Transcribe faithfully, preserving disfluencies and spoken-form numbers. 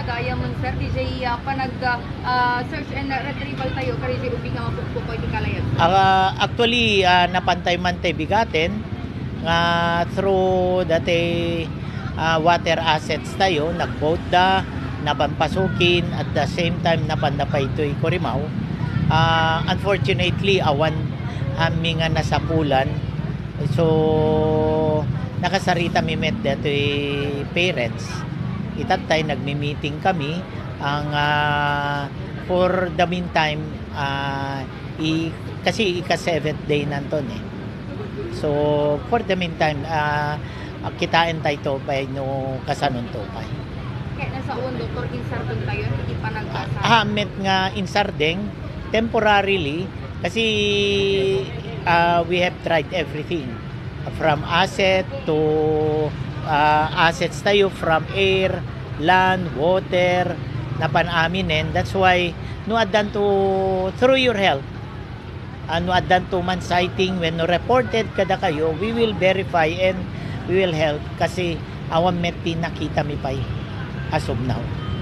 Gayam, sir, D J, ah, panag, ah, search and retrieval tayo, kadi J O B nga mapukpok ko iti kalayag. Ah, actually, ah, napan tayo man tay bigaten nga through dati, ah, water assets tayo, nag-boat da, napan Pasukin, at the same time, napan da pa itoy Corimao. Ah, unfortunately, awan amin nga nasapulan. So, nakasarita mi met datoy parents. Itattay, nagmi-meeting kami. Ang, ah, for the meantime, ah, i-, kasi ika-seventh day nanton eh. So, for the meantime, ah, kitaen tayo to pay no kasanon to pay. Kaya nasa un, Doktor, insardeng tayo, hindi pa nagbasa. Ah, met nga insardeng, temporarily, kasi, ah, we have tried everything. From asset to, ah, assets tayo, from air, land, water, napan aminen. That's why, no addan to, through your help, ah, no addan to man sighting, when no reported kada kayo, we will verify and we will help kasi awan met ti nakita mi pay as of now.